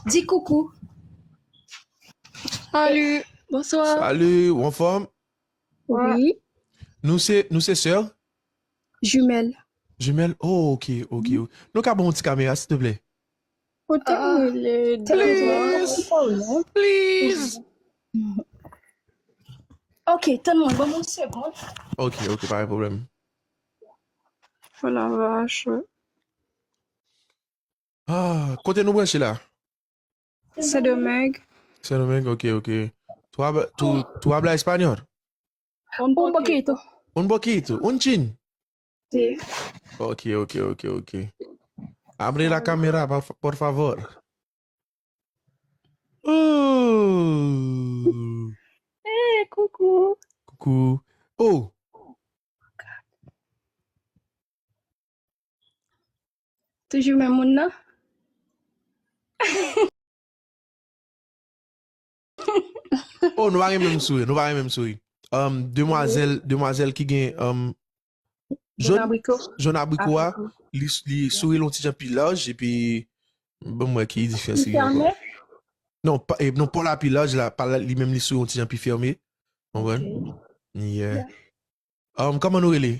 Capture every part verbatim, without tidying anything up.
Di coucou. Salut, bonsoir. Salut, ou anfòm? Oui. Nou se nou se sè? Jumelle. Jumelle? Oh, ok, ok. Nou ka ban yon ti kamera, silteplè? Otan ou le Please. Please. Ok, tann mwen, ban mwen yon segonn. Ok, ok, pa gen pwoblèm. Oh la vache. Ah, kote nou branche la? Sendomeng. Sendomeng, ok, ok. Tú habla, tú, tú hablas español? Un poquito. Un poquito, un chin. Sí. Ok, ok, ok, ok. Abre la cámara, pa- por favor. Oh. Hey, coucou. Coucou. Oh, Toujou menm moun nan? Oh, nou pa gen menm souri, nou pa gen menm souri. Um, demwazèl, demwazèl ki gen um, Jòn abriko. Jòn abriko a, li, li souri l yon ti jan pi laj, epi bon, mwen ki diferans li gen ankò. Non, pa, e, non, pa w la pi laj la, pa l la, li menm li souri yon ti jan pi fèmen. Konprann? Yeah. Um, kòman nou rele?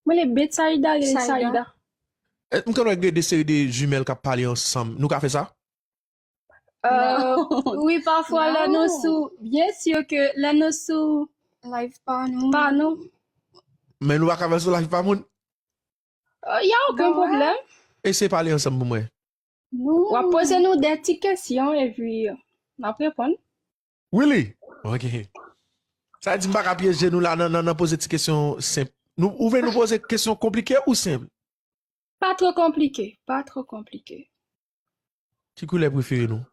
Mwen le Betsaida, rele Saida. Eh, m konn wè gen de seri de jimèl k ap pale ansanm. Nou ka fè sa? Euh, wi, pafwa lè nou sou, byen si ke lè nou sou Live pa nou. pa nou, Men nou pa ka fè sou live pa moun? euh, y a okenn pwoblèm. Eseye pale ansanm pou mwen. W ap poze nou de ti kesyon epi n ap reponn. Really? Ok. Sa vle di m pa ka pyeje nou la nan, nan, nan poze ti kesyon senp. Nou, ou vle nou poze kesyon konplike ou senp? Pa twò konplike, pa twò konplike. Ki koulè prefere nou?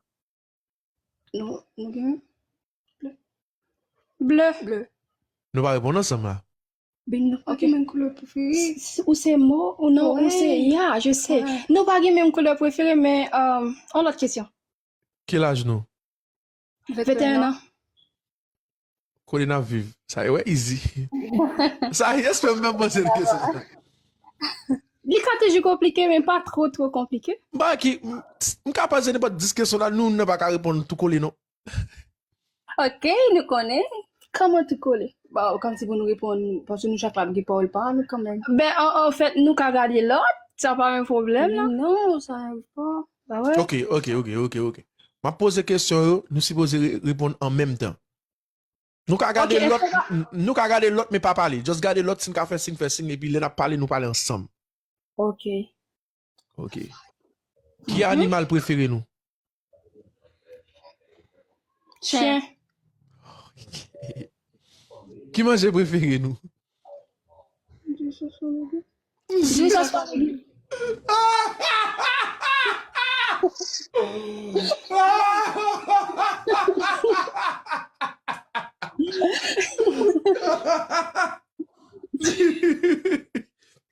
Nou, nou gen ble. Ble. Ble. Nou pa reponn ansanm la. Ben nou pa gen menm koulè prefere. Ou se mo ou non, ou se ya, je sais. Nou pa gen menm koulè prefere, men euh, yon lòt kesyon. Ki laj nou? Venteyen an. Kote n ap viv? Sa yo wè easy. Sa yes fè m menm panse de kesyon sa. Li ka toujou konplike, men pa twò twò konplike. M pa ki, m, m ka poze nenpòt dis kesyon la, nou, nou pa ka reponn tou kole non. Ok, nou konnen. Kòman tou kole? Ba, kòmsi pou nou reponn, paske nou chak la gen pawòl pa nou kanmenm. Ben, an, an fèt, nou ka gade lòt, sa pa yon pwoblèm, non? Non, sa rive pa. Ba wè. Ok, ok, ok, ok, ok. M ap poze kesyon yo, nou sipoze re- reponn an menm tan. Nou ka gade Ok, lòt, n- nou ka gade lòt, men pa pale. Just gade lòt, si n ka fè siy, fè siy, epi lè n ap pale, nou pale ansanm. Ok. Ok. Ki animal prefere nou? Chen. Ki manje prefere nou? Jwi sa swa legim.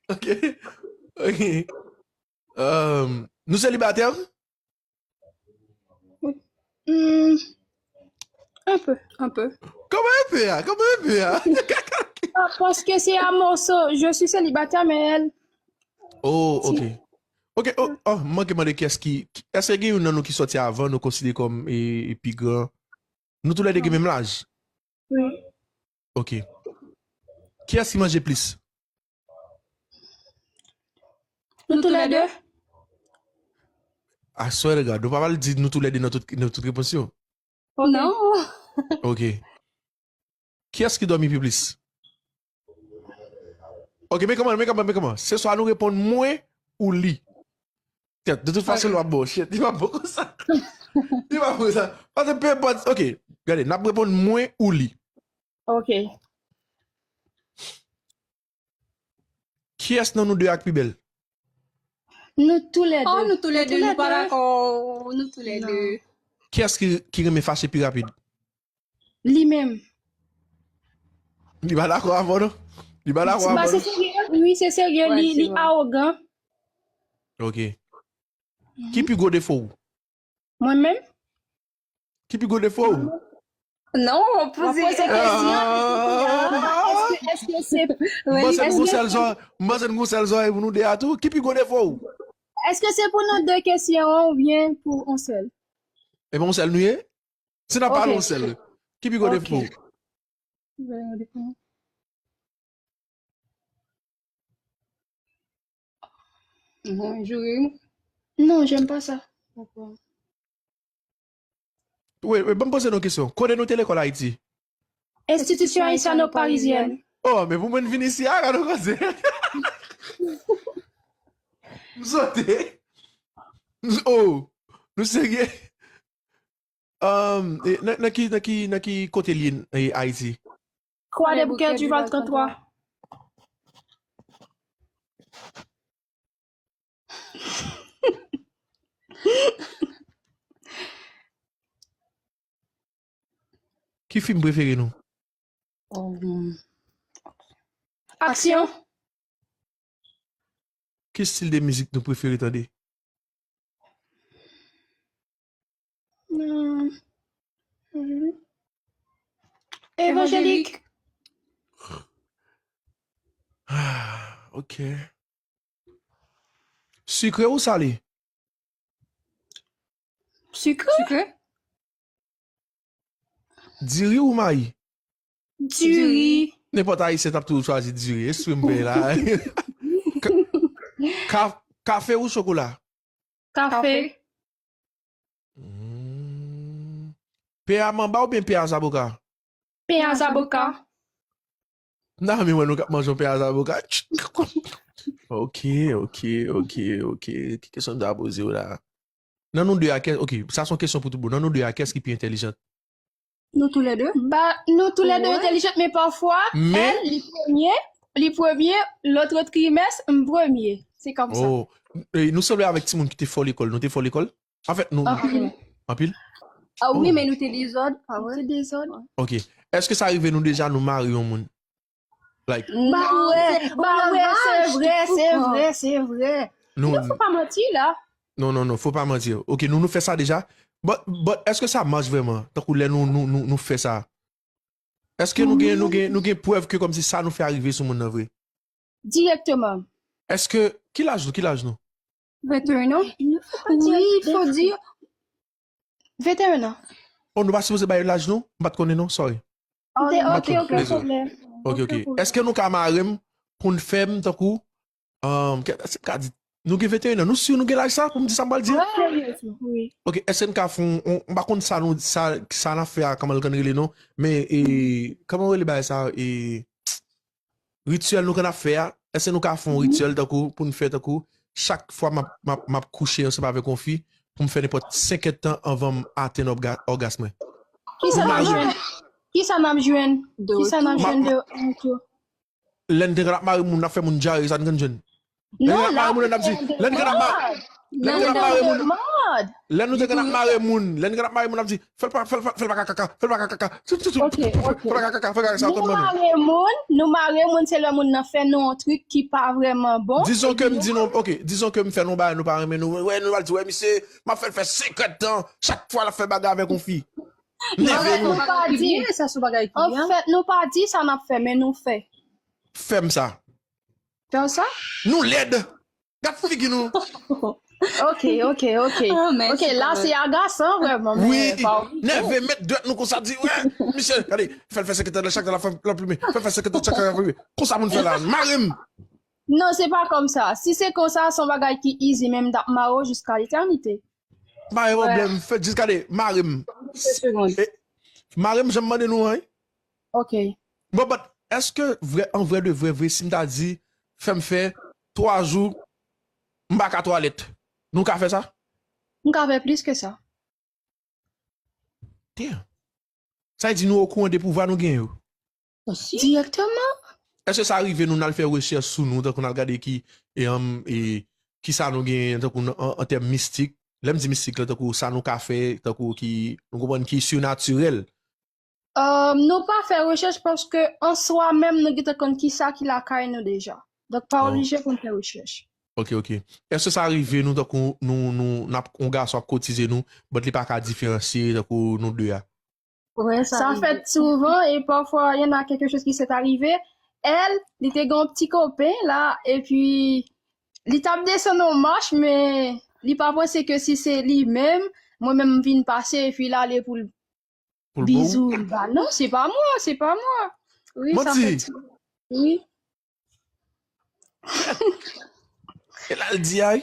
Ok. Ok. Euh, nou selibatè? Hmm, un peu, un peu. Kòman un peu a? Kòman un peu a? Ah, paske se a moso, je suis célibataire, men elle. Oh, ok. Ok, oh, oh, m manke mande kiyès ki, ki, èske gen youn nan nou ki sòti avan, nou konsidere kòm e, e pi gran? Nou toulède gen menm laj? Wi. Ok. Kiyès ki manje plis? Nou toulède. I swear to God, nou pa pral di nou toulède nan tout, nan tout repons yo. Non. Ok. Kiyès ki dòmi pi plis? Ok, men kòman, men kòman, men kòman? Se swa nou reponn mwen ou li. Tèt, de tout fason, l ap bon. Shit, li pa bon konsa. Li pa bon konsa. Paske pe enpòt, ok, gade, n ap reponn mwen ou li. Ok. Kiyès nan nou de a k pi bèl? Nou toulède. Oh, nou toulède, nou pa dakò. Nou toulède. Kiyès ki, ki renmen fache pi rapid? Li menm. Li pa dakò avè w, non? Li pa dakò avè w, Paske non? Serye, wi, se serye, Ouais, li, c'est li vrai. Awogan. Ok. Ki pi gwo defo w? Mwen menm? Ki pi gwo defo w? Non, w ap poze Poze kesyon. Èske, èske se M panse n gon sèl zò, m panse n gon sèl zò pou nou de a tou. Ki pi gwo defo w? Èske se pou nou de kesyon an oubyen pou yon sèl? E pa yon sèl nou ye? Si n ap pale yon sèl, ki pi gwo defo? Mwen joure. Non, j'aime pas ça. Wi, wi, ban m poze nou kesyon. Kote nou te lekòl Ayiti? Institution Haïtiano-Parisienne. Oh, men pou mwen vin isi a, gade koze. M sote. Oh, nou serye? Um, e, nan, nan ki, nan ki, nan ki kote li ye, e, Ayiti? Croix des Bouquets, Duval trente-trois. Ki fim prefere nou? Um, aksyon. Ki stil de mizik nou prefere tande? Hmm. Evanjelik. Ah, ok. Sikre ou sale? Sikre. Sikre. Diri ou mayi? Diri. Nenpòt Ayisyen t ap toujou chwazi diri. Espri m peye la. Ka- ka- Kafe ou chokola? Kafe. Hmm. Pe a manba oubyen pe a zaboka? Pe a zaboka. Nan, men mwen nou k ap manje yon pe a zaboka. Ok, ok, ok, ok. Ki kesyon m ta poze w la? Nan nou de a, kè- ok, sa se yon kesyon pou tout moun. Nan nou de a, kiyès ki pi entèlijant? Nou toulède. Ba, nou toulède entèlijant, men pafwa, èl, li premye, li premye, lòt trimès, m premye. Se kòmsa. Oh, nou sanble avèk timoun ki te fò lekòl. Nou te fò lekòl? Anfèt, nou. Anpil. Anpil? Ah wi, men nou te dezòd, pa vre? Te dezòd. Ok. Èske sa rive nou deja nou mare yon moun? Like. Ba wè, ba wè, se vre, se vre, se vre. Nou, nou fò pa manti la. Non, non, non, fò pa manti. Ok, nou, nou fè sa deja. But, but, èske sa mache vrèman? Tankou lè nou, nou, nou, nou fè sa. Èske nou gen, nou gen, nou gen prèv ke kòmsi sa nou fè a rive sou moun nan vre? Dirèkteman. Èske, ki laj nou, ki laj nou? Venteyen an. Wi, fò di. Venteyen an. Oh, nou pa sipoze bay laj nou? M pa t konnen non, sorry. Ok, ok, ok, pwoblèm. Ok, ok. Èske nou ka mare m pou n fè m tankou, um, ke- èske m ka di, nou gen venteyen an, nou si nou gen laj sa pou m di sa m pral di? Wi. Ok, èske n ka fè yon, m pa konn sa nou, sa, sa n ap fè a, kòman l konn rele non, men, e, kòman rele bagay sa, e, rityèl nou konn ap fè a, èske nou ka fè yon rityèl tankou, pou n fè tankou, chak fwa m ap, m ap, m ap kouche ansanm avèk yon fi, pou m fè nenpòt senk èdtan anvan m atenn òga- ògas mwen? Kisa n ap jwenn? Kisa n ap jwenn? Kisa n ap jwenn de antou? Lè n te konn ap mare moun, n ap fè moun dyare, sa n konn jwenn. Lè n te konn ap mare moun, n ap di, lè n te konn ap mare, lè n te konn ap mare moun, lè nou te konn ap mare moun, lè n te konn ap mare moun, n ap di, fè l pa, fè l pa, fè l pa ka kaka, fè l pa ka kaka, fè l pa ka kaka, fè l pa ka kaka, sa w konn mande. Nou mare moun, nou mare moun, se lè moun nan fè nou yon trik ki pa vrèman bon. Dizon ke m di nou, ok, dizon ke m fè nou yon bagay nou pa renmen, nou, wè, nou al di, wè, misye, m ap fè l fè senk èdtan, chak fwa l ap fè bagay avèk yon fi. Nève nou. Anfèt, nou pa di sa n ap fè, men nou fè. Fè m sa. Fè w sa? Nou lèd. Gad figi nou. Ok, ok, ok. Ok, la se agasan vrèman. Wi, nève, met dwèt nou konsa, di, wè, misye, gade, fè l fè senk èdtan, chak tan l ap fè l ap plimen, fè l fè senk èdtan, chak tan l ap plimen. Konsa moun fè la, mare m. Non, se pa kòmsa. Si se konsa, se yon bagay ki easy, men m t ap mare w jiska letènite. Pa gen pwoblèm, fè jis gade, mare m. Mare m, jan m mande nou an, wi. Ok. Bon, but, èske vrè, an vrè de vrè, vre, si m ta di, fè m fè twa jou, m pa ka twalèt, nou ka fè sa? M ka fè plis ke sa. Damn. Sa vle di nou okouran de pouvwa nou gen yo? Dirèkteman. Èske sa rive nou n al fè rechèch sou nou, tankou n al gade ki, e, um, e, ki sa nou gen, tankou nan, an, an tèm mistik? Lè m di mistik la, tankou sa nou ka fè, tankou ki, nou konprann ki sinatirèl. Euh, nou pa fè rechèch paske an swa menm nou gentan konn kisa ki lakay nou deja. Donk pa oblije pou n fè rechèch. Ok, ok. Èske sa rive nou tankou nou, nou, n ap, yon gason ap kotize nou, but li pa ka diferansye tankou nou de a? Sa fèt souvan e pafwa y en a quelque chose qui s'est arrivé. Elle, li te gen yon ti kopen la, epi Li t ap desann yon mach, men li pa panse ke si se li menm, mwen menm m vin pase epi l ale pou l bizou. Ba non, se pa mwen, se pa mwen. Wi, sa fè ti. Wi. E la l di ay.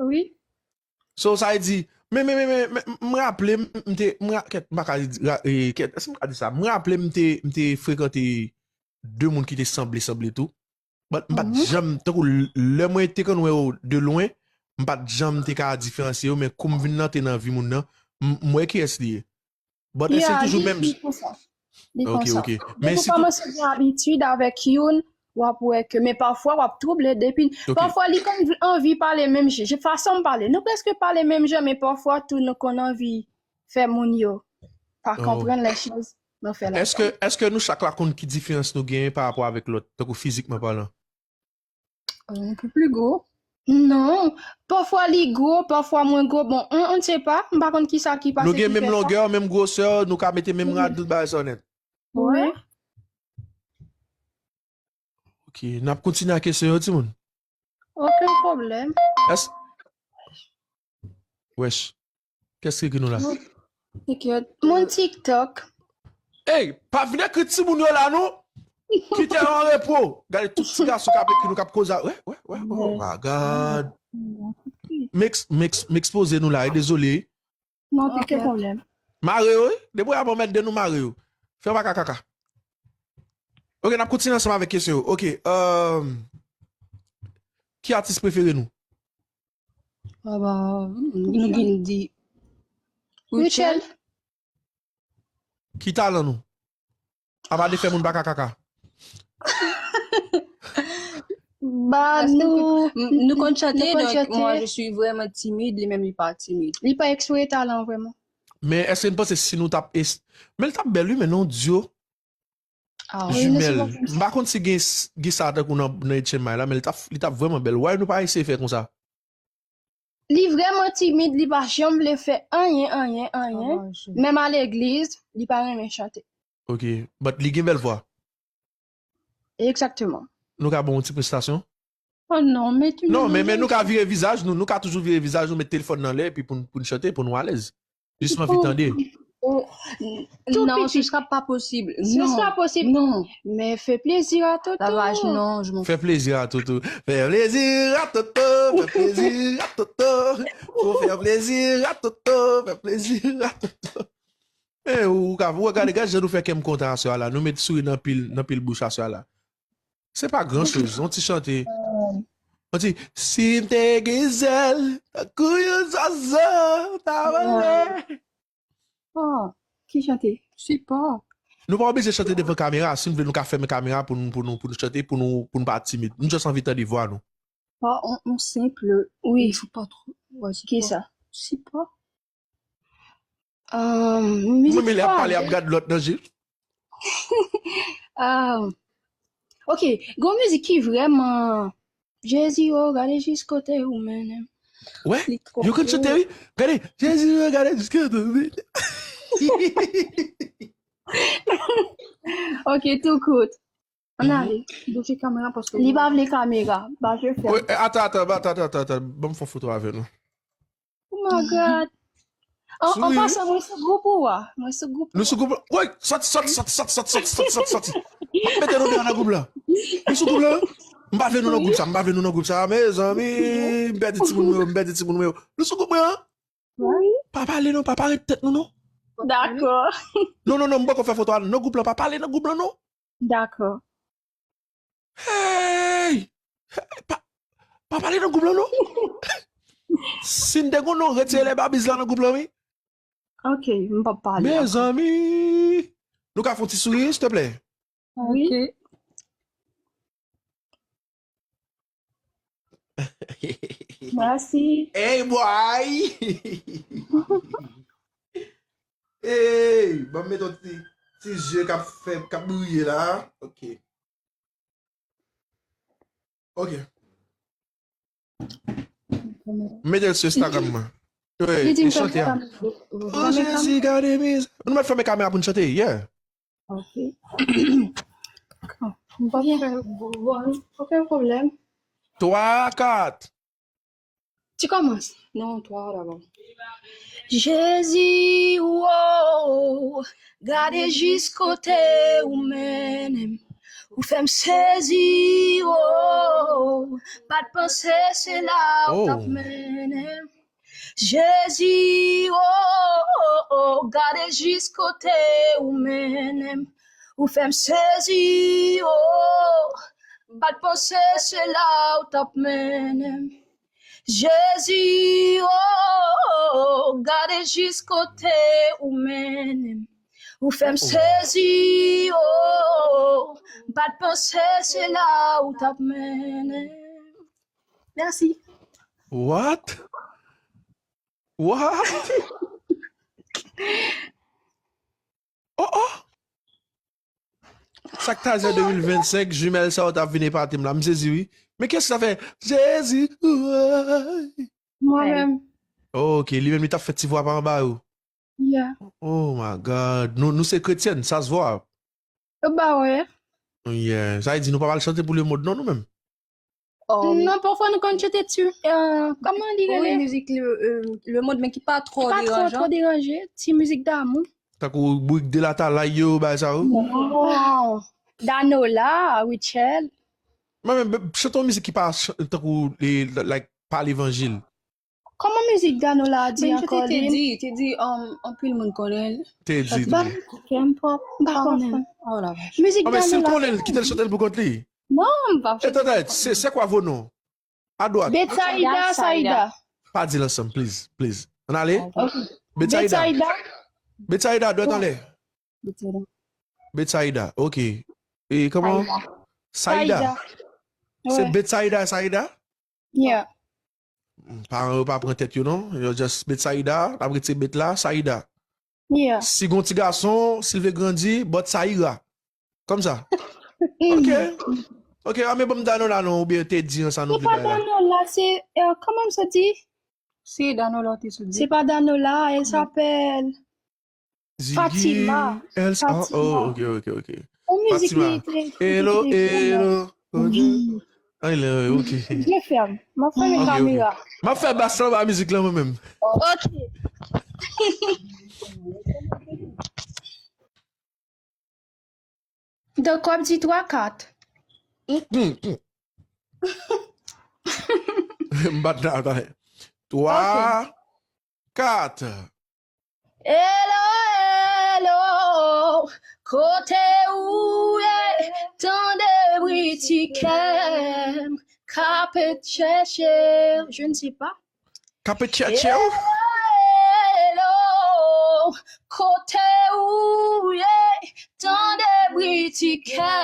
Wi. So sa vle di, men, men, men, men, men, m raple m, m te, m ra-, kèt, m pa ka di, ra-, e, kèt, èske m ka di sa? M raple m te, m te frekante de moun ki te sanble, sanble tou. But m pa t janm, tankou l-, lè mwen te konn wè yo de lwen, m pa t janm te ka diferansye yo, men kou m vin rantre nan vi moun nan, m, m wè kiyès li ye. But èske l toujou menm? Li konsa. Li konsa. Depi w kòmanse gen abitid avèk youn, w ap wè ke, men pafwa w ap twouble depi, pafwa li konn anvi pale menm jan, fason m pale, nou prèske pale menm jan, men pafwa tou nou konn anvi fè moun yo pa konprann lè choz nou fè la. Èske, èske nou chak la konn ki diferans nou genyen pa rapò avèk lòt, tankou fizikman palan? Un peu plus gros. Non, pafwa li gwo, pafwa mwen gwo. Bon, on, on ne sait pas. M pa konn kisa ki pase. Nou gen menm longè, menm gwosè, nou ka mete menm rad, tout bagay sa nèt. Wi. Ok, n ap kontinye ak kesyon yo, timoun. Okenn pwoblèm. Èske Wesh. Kiyès ki ekri nou la? Moun TikTok. Ey, pa vin ekri timoun yo la non. Kite yo an repo. Gade tout ti gason k ap ekri nou k ap koze a. Wè, wè, wè, oh my God. M eks-, m eks-, m ekspoze nou la, e dezole. Non, pa gen pwoblèm. Mare yo, wi. Depi w ap anmède nou, mare yo. Fè pa kakaka. Ok, n ap kontinye ansanm avèk kesyon yo. Ok, euh, ki atis prefere nou? Ah bah, nou gen di Rutshelle. Ki talan nou? Apa de fè moun baka kaka. Bah, nou, nou konn chante, donc moi je suis vraiment timide, li menm li pa timid. Li pa eksplore talan vrèman. Men èske n panse si nou t ap es-, men l t ap bèl wi, men non, duo. Jimèl. M pa konn si gen, gen sa tankou nan, nan H M I la, men li t ap, li t ap vrèman bèl. Why nou pa eseye fè konsa? Li vrèman timid, li pa janm vle fè anyen, anyen, anyen. Menm a legliz, li pa renmen chante. Ok. But li gen bèl vwa. Egzakteman. Nou ka ba w yon ti prestasyon? Oh non, men Non, men, men nou ka vire vizaj nou, nou ka toujou vire vizaj nou, met telefòn nan lè, epi pou n, pou n chante, pou nou alèz. Jis m anvi tande. Non, ce sera pas possible. Ce sera possible. Non. Mais fais plaisir à Toto. Lavage, non, je m'en fous. Fais plaisir à Toto. Fais plaisir à Toto. Fais plaisir à Toto. Faut faire plaisir à Toto. Fais plaisir à Toto. Eh, ou ka, ou gade, gade jan nou fè kè m kontan aswè a la. Nou met souri nan pil, nan pil bouch aswè a la. Se pa gran choz, yon ti chante. Yon ti, si m te gen zèl, tankou yon zwazo, ta vole. Oh, ki chante? Si pa. Nou pa oblije chante devan kamera, si n vle nou ka fèmen kamera pou nou, pou nou, pou nou chante, pou nou, pou nou pa timid. Nou just anvi tande vwa nou. Pa on, on senp, wi, fò pa twò. Kisa? Si pa. Mwen men lè ap pale ap gad lòt nan je. Ok, gon mizik ki vrèman Jezi o gade jis kote ou mennen m. Wè, yo konn chante wi. Gade, Jezi o gade jis kote ou mennen m. Ok, tou kout. Ann ale, bouje kamera paske li pa vle kamera. Ba je fè. Wi, eh, ata, ata, ata, ata, ata, ata. Ban m fè yon foto avè nou. Oh my God. An, an pasan, mwen sou gwoup ou a? Mwen sou gwoup ou a? Nou sou gwoup la. Woy, sòti, sòti, sòti, sòti, sòti, sòti, sòti, sòti. M ap mete nou deyò nan gwoup la. Nou sou gwoup la. M pa vle nou nan gwoup sa, m pa vle nou nan gwoup sa. Mezanmi, m pèdi timoun mwen yo, m pèdi timoun mwen yo. Nou sou gwoup mwen an? Wi. Pa pale non, pa parèt tèt nou non. Dakò. Non, non, non, m poko fè foto a. Nan gwoup la, pa pale nan gwoup la non. Dakò. Hey! Pa, pa pale nan gwoup la non. Si n te gon non, retire lè babiz la nan gwoup la wi. Ok, m p ap pale. Mezanmi! Nou ka fè yon ti souri, silteplè? Wi. Mèsi. Hey boy! Hey, ban m mete yon ti, ti je k ap fè, k ap briye la. Ok. Ok. M mete l sou Instagram mwen. Wi, e chante a. Oh Jezi, gade mizè. Nou mèt fèmen kamera pou n chante, yeah. Ok. M p ap fè bon, okenn pwoblèm. Twa, kat. Tu commences? Non, twa dabò. Jezi, oh, gade jis kote ou mennen m. Ou fè m sezi, oh, m pa t panse se la ou t ap Oh. mennen m. Jezi, oh, oh, oh, gade jis kote ou mennen m. Ou fè m sezi, oh, m pa t panse se la ou t ap mennen m. Jezi, oh, oh, oh, gade jis kote ou mennen m. Ou fè m sezi, oh, m pa t panse se la ou t ap mennen m. Mèsi. What? What? Oh, oh! Sa k ta zè de mil vennsenk, jimèl sa yo t ap vin epate m la. M sezi, wi. Men kiyès ki ta fè Jezi, woy? Mwen menm. Ok, li menm li t ap fè ti vwa pa anba yo. Yeah. Oh my God. Nou, nou se kretyèn, sa se vwa. Ba wè. Yeah. Sa vle di nou pa pral chante pou lemonn non, nou menm. Non, pafwa nou konn chante ti, euh, kòman li Wi, rele? Mizik le, euh, lemonn, men ki pa twò Pa twò, twò deranjan. Deranje. Ti mizik damou. Tankou bourik de latalay yo, bagay sa yo. Non. Danola, Rutshelle. Mwen menm, chante yon mizik ki pa ch-, tankou, e, like, pa levanjil. Kòman mizik Danola a di Men ankò, chante Te Lynn? Di, Te Di, um, anpil moun konnen l. Te di Ba tou. m kè m pòp, m pa konnen. Oh la vache. Mizik Ah, men si l Danola. konnen l, kite l chante l pou kont li. Non, m pa E tèt, se, se kwa vo non? A dwat. Betsaida, Saida. Pa di l ansanm, please, please. Ann ale? Ok. Betsaida. Betsaida. Betsaida, dwèt anlè. Betsaida, ok. E kòman? Saida. Se Betsaida, Saida? Yeah. Paran yo pa pran tèt yo non. Yo just Betsaida, n ap retire bet la, Saida. Yeah. Si gon ti gason, si l vle grandi, bòt Saira. Kòmsa. Ok. Ok, a men ban m Danola non, oubyen Te Di an sa nou Se vle pa bay la. Danola, se, euh, kòman m sot di? Se Danola ou te sot di. Se pa Danola, elle s'appelle Ziggy, Fatima. Elsa, Fatima. Oh, ok, ok, ok. Yon mizik Fatima. li te Hello, te- hello. Oui. Ay, lè, ok. Je ferme. M ap fèmen Ok, ok. kamera. M ap fè bas la ba mizik la mwen menm. Ok. Donk, w ap di twa, kat. M bat la, atann. Twa, kat. Hello, hello, kote ou ye? Tande bri ti kè m k ap chèche w. Je ne sais pas. K ap chèche w? Hello, kote ou ye? Tande bri ti kè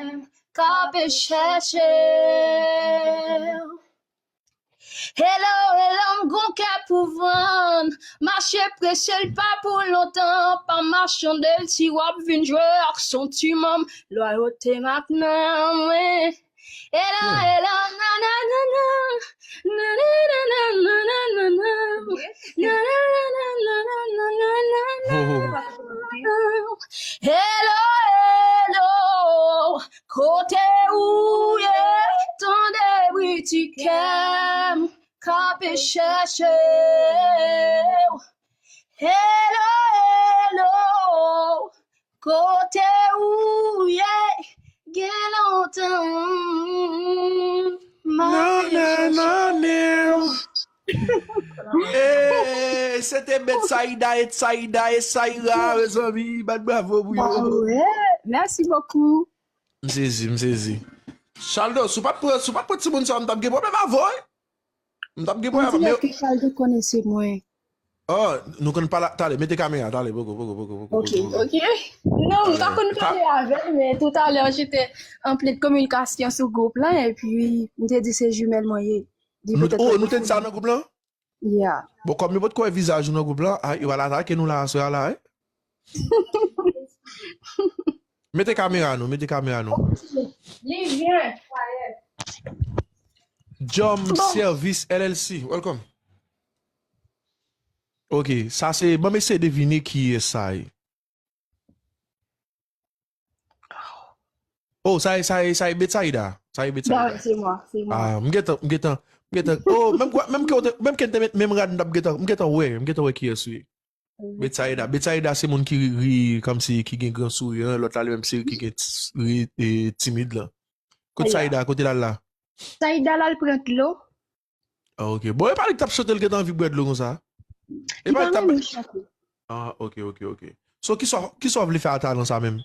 m k ap chèche w. Hello, hello, m gon kè pou vann. Mache prese l pa pou lontan. Pa machande l si w ap vin jwe ak son ti manm. Lwayote m ak nanm, wi. Hello, hello, na, na, na, na. Na, na, na, na, na. Na, na, na, na, na. Ho, ho, ho. Hello, hello, kote ou ye? Tande bri ti kè m k ap chèche w. Hello, hello, kote ou ye? Gen lontan m ap chèche w. Hey, se te Betsaida, Etsaida, Esaira, mezanmi, bat bravo pou yo. Mèsi bokou. M sezi, m sezi. Chaldo, si w pa t pran, si w pa t pran timoun sa, m t ap gen pwoblèm avè w, wi. M t ap gen M pwoblèm di avè yo w. Ke Chaldo konn se mwen. Oh, nou konn pale talè, mete kamera talè, poko, poko, poko, poko. Ok. Non, m pa konn pale avè l, men toutalè, jete an plen kominikasyon sou gwoup la, epi m te di se jimèl mwen ye. Nou, oh, nou te di sa nan gwoup lan? Yeah. Bon, kòm yo potko wè vizaj ou nan gwoup lan, ah, yo al atake nou la aswè a la, wi. Mete kamera nou, mete kamera nou. Jom Service L L C, welcome. Ok, sa se, ban m eseye devine kiyès sa ye. Oh, sa ye, sa ye, sa ye Betsaida. Sa e Betsaida. Non, c'est moi, c'est moi. Ah, m gentan, m gentan, m gentan. Oh, menm kwa, menm ke w te, menm ke n te met menm rad, m t ap gentan, m gentan wè, m gentan wè kiyès ou ye. Betsaida, Betsaida se moun ki ri, ri kòmsi ki gen gran souri an, lòt la li menm se ki gen ti- ri e, timid lan. Kote Saida, kote l al la? Saida la, l pran dlo. Ah, ok. Bon, e pa li ki t ap chante, l gentan anvi bwè dlo konsa? E pa li ki t ap. Ah, ok, ok, ok. So, kisa, kisa w vle fè a talan sa menm?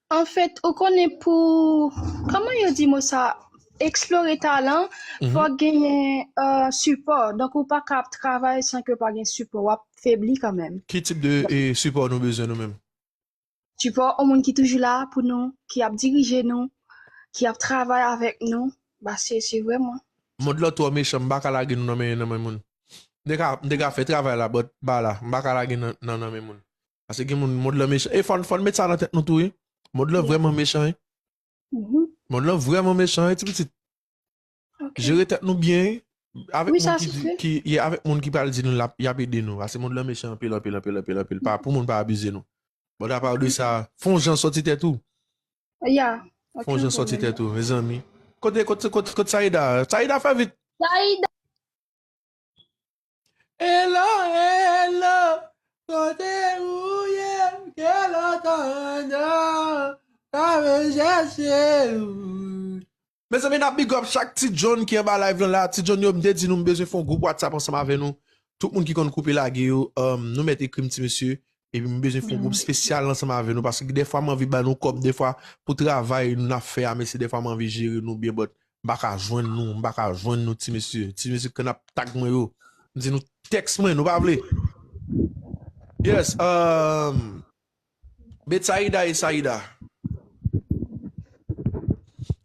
Anfèt, ou konnen pou, kòman yo di mo sa, eksplore talan, fòk genyen euh, sipò. Donk, ou pa ka ap travay san ke pa gen sipò. W ap febli kanmenm. Ki tip de eh, sipò nou bezwen nou menm? Sipò yon moun ki toujou la pou nou, ki ap dirije nou, ki ap travay avèk nou. Ba, se, se vrèman. Mond lan twò mechan, m pa ka lage nou nan men, nan men moun. M te ka, m te ka fè travay la, but ba la, m pa ka lage nan, nan, nan men moun. Paske gen moun, mond lan mechan. E fò n, fò n met sa nan tèt nou tou, wi. Mond lan vrèman mechan, wi. Mond lan vrèman mechan, wi, ti pitit. Jere tèt nou byen, wi. Avèk moun ki, ki, ye, avèk moun ki pral di nou l ap, y ap ede nou. Paske mond lan mechan anpil, anpil, anpil, anpil, anpil. Pa, pou moun pa abize nou. But apa de sa, fè yon jan sòti tèt ou. Ya. Fè yon jan sòti tèt ou, mezanmi. Kote, kote, kote, kote Saida? Saida, fè vit. Saida. Hello, hello, kote ou ye? Ke lontan, ka vin chèche ou. Mezanmi, n ap big up chak ti John ki anba live lan la. Ti John yo, m te di nou, m bezwen fè yon gwoup WhatsApp ansanm avè nou. Tout moun ki konn koupe lage yo, um, nou mèt ekri m, ti mesye. Epi m bezwen fè yon gwoup espesyal ansanm avè nou, paske dèfwa m anvi ba nou kòb, dèfwa pou travay n ap fè a, mesye, dèfwa m anvi jere nou byen, but m pa ka jwenn nou, m pa ka jwenn nou, ti mesye. Ti mesye k konn ap tag mwen yo, m di nou tèks mwen, nou pa vle. Yes, um, Betsaida e Saida.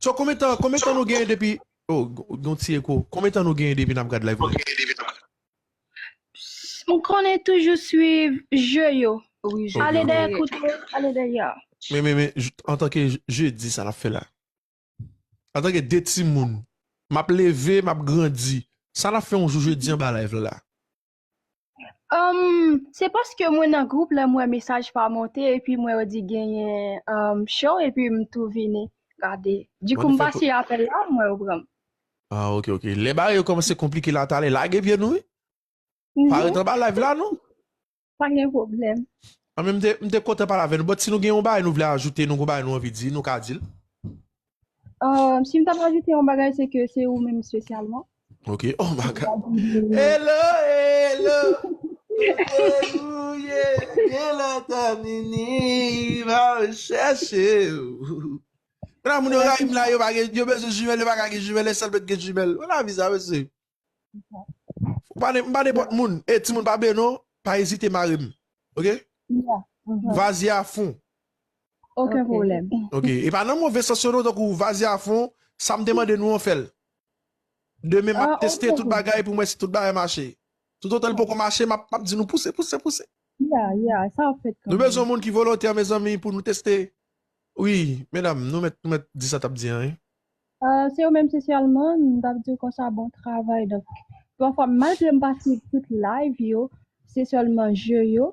So, konbyen tan, konbyen tan nou genyen depi, oh, gon ti eko. Konbyen tan nou genyen depi n ap gad live la? M konnen toujou swiv je yo. Wi, je yo. Ale dèyè kote, ale dèyè. Men, men, men, j- antanke je- jedi, sa n ap fè la? Antanke de timoun, m ap leve, m ap grandi. Sa n ap fè yon jou jedi anba live la? Um, se paske mwen nan gwoup la, m wè mesaj pa monte, epi m wè yo di genyen um, show, epi m tou vini gade. Dikou, m pase apèl la, m wè yo pran m. Ah, ok, ok. Lè bagay yo kòmanse konplike la, talè, lage pye nou, wi. Pa ret anba live la, non. Pa gen pwoblèm. An, men m te, m te kontan pale avè nou. But si nou gen yon bagay nou vle ajoute, nou gen yon bagay nou anvi di, nou ka di l. Euh, si m t ap ajoute yon bagay, se ke se ou menm espesyalman. Ok. Oh my God. Hello, hello. Kote ou ye? Gen lontan m vini, m ap chèche ou. Kounye a moun yo rayi m la, yo pa gen, yo bezwen jimèl, yo pa ka gen jimèl, e sèl mèt gen jimèl. Wè lavi sa, mesye. Ou pa ne- m pa nenpòt moun. E timoun, pa bliye non, pa ezite mare m. Ok? Vaze a fon. Okenn pwoblèm. Ok. E pa nan move sans yo non, tankou vaze a fon, sa m te mande nou an fè l. Demen m ap teste tout bagay pou m wè si tout bagay mache. Toutotan l poko mache, m ap, m ap di nou pouse, pouse, pouse. Ya, ya, sa ap fèt kanmenm. Nou bezwen moun ki volontè, mezanmi, pou nou teste. Wi, medam, nou mèt, nou mèt di sa t ap di an, wi. Euh, se ou menm espesyalman, m t ap di w konsa, bon travay. Donk, pafwa, malgre m pa swiv tout live yo, se sèlman je yo.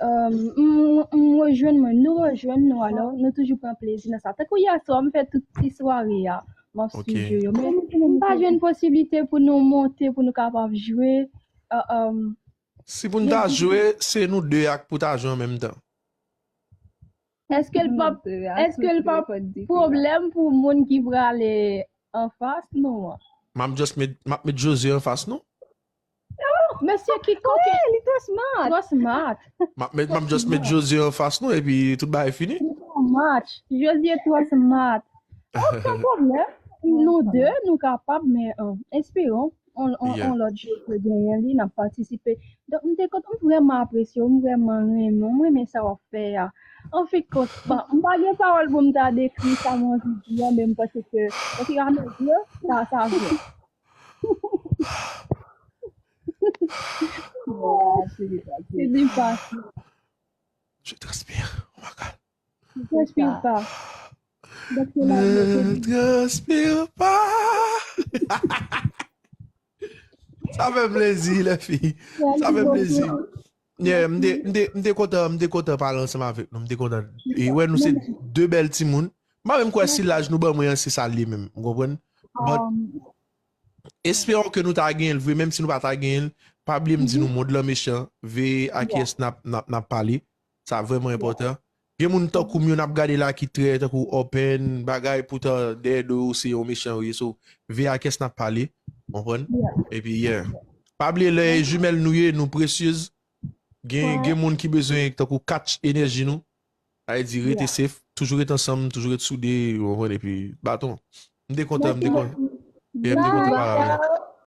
Euh, m, m, m rejwenn mwen, nou rejwenn nou, alò, nou toujou pran plezi nan sa. Tankou yè swa, m fè tout ti sware a, m ap swiv je yo. Men, m pa jwenn posiblite pou nou monte, pou nou kapab jwe. Euh, euh, Si pou n ta jwe, se nou de a k pou ta jwe an menm tan. Èske l p ap, èske l p ap pwoblèm pou moun ki prale anfas nou an? M ap just met, m ap met José anfas nou. Mesye ki koke. Wi, li twò smart. Twò smart. M ap met, m ap just met José anfas nou, epi tout bagay fini. Li twò smart. José twò smart. Okenn pwoblèm. Nou de, nou kapab, men, euh, esperon. On, on, on lòt jou ke genyen li, n ap patisipe. Donk, m te kontan, m vrèman apresye w, m vrèman renmen w, m renmen sa w ap fè a. Anfin kont, bon, m pa gen pawòl pou m ta dekri sa m anvi di a, men m panse ke, ofiramezi, sa, sa vre. Se li pase. Je transpire. Oh my God. Ne transpire pas. Ne transpire pas. Sa fè plezi, les filles. Sa fè plezi. Yeah, m te, m te, m te kontan, m te kontan pale ansanm avèk nou. M te kontan. E wè nou se de bèl timoun. pa menm kwè si laj nou ban mwen an, se sa l ye menm. Ou konprann? But, espérons que nou ta genyen l vre, menm si nou pa ta genyen l, pa bliye m di nou, mond lan mechan, veye a kiyès n ap, n ap, n ap pale. Sa vrèman enpòtan. Gen moun tankou m yo n ap gade la ki trè tankou open, bagay, poutan dèyè do yo se yon mechan yo ye. So, veye a kiyès n ap pale. Konprann? Epi, yeah. Pa bliye lè e jimèl nou ye, nou presyez. Gen, gen moun ki bezwen tankou catch enèji nou. Sa vle di rete safe, toujou rete ansanm, toujou rete soude, ou konprann, epi baton. M te kontan, m te kontan. Yeah, m te kontan pale avè w.